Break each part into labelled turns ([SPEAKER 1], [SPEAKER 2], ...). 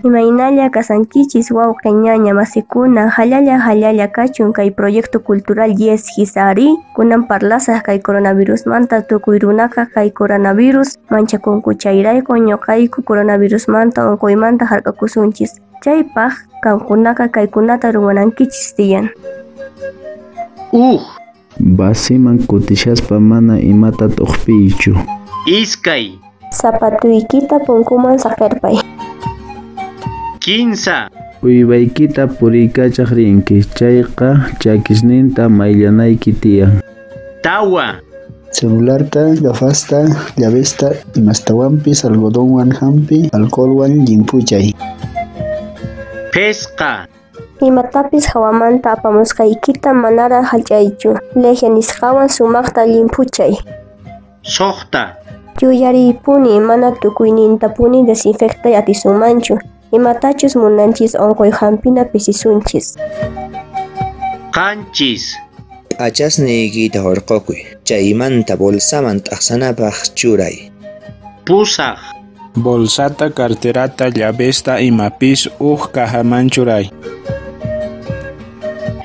[SPEAKER 1] Imaynalla kasankichis wawqe ñaña masikuna, jallalla jallalla kachun kay proyecto cultural Yes Hisari, kunan parlasaj kay coronavirusmanta tukuy runaqa kay coronavirus manchakunku chayrayku ñuqayku coronavirusmanta unquymanta hark'akusunchis. Chaypaq qankunaqa kaykunata ruwanankichis tiyan.
[SPEAKER 2] Uj.
[SPEAKER 3] Wasiman kutishaspa mana imata t'uqpiychu.
[SPEAKER 2] Iskay.
[SPEAKER 1] Sapatuykita punkuman saqerpay.
[SPEAKER 2] 15.
[SPEAKER 3] Uywaykita puriykachaj rinki chayqa chakisninta mayllanayki tiyan.
[SPEAKER 2] 4.
[SPEAKER 4] Celularta, gafasta, llavesta imastawanpis algodonwan hampi, alcoholwan llimphuchay.
[SPEAKER 2] 5.
[SPEAKER 1] Imatapis hawamanta apamusqaykita manaraj hallch'aychu, lejia nisqawan sumaqta llimphuchay.
[SPEAKER 2] 6.
[SPEAKER 1] Yuyariypuni mana tukuynintapuni desinfectay atisunmanchu, imatachus munanchis unquy hampina pisisunchis.
[SPEAKER 2] 7.
[SPEAKER 5] P'achasniykita hurqukuy, chaymanta bolsaman t'aqsanapaq churay.
[SPEAKER 2] 8.
[SPEAKER 6] Bolsata, carterata, llavesta imapis uj cajaman churay.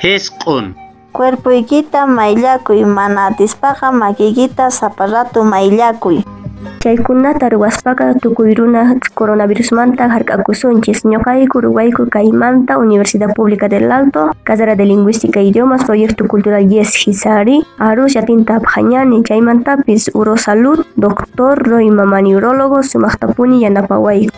[SPEAKER 2] 9.
[SPEAKER 7] Cuerpoykita mayllakuy, mana atispaqa makiykita sapa rato mayllakuy.
[SPEAKER 1] Chaykunata ruwaspaqa tukuy runa coronavirusmanta hark'akusunchis. Ñuqayku ruwayku kaymanta Universidad Pública del Alto, Carrera de Lingüística e Idiomas, Proyecto Cultural Yes Hisari, Arus Yatinta Apjañani, chaymantapis Urosalud, Doctor Roy Mamani urólogo, sumaqtapuni yanapawayku.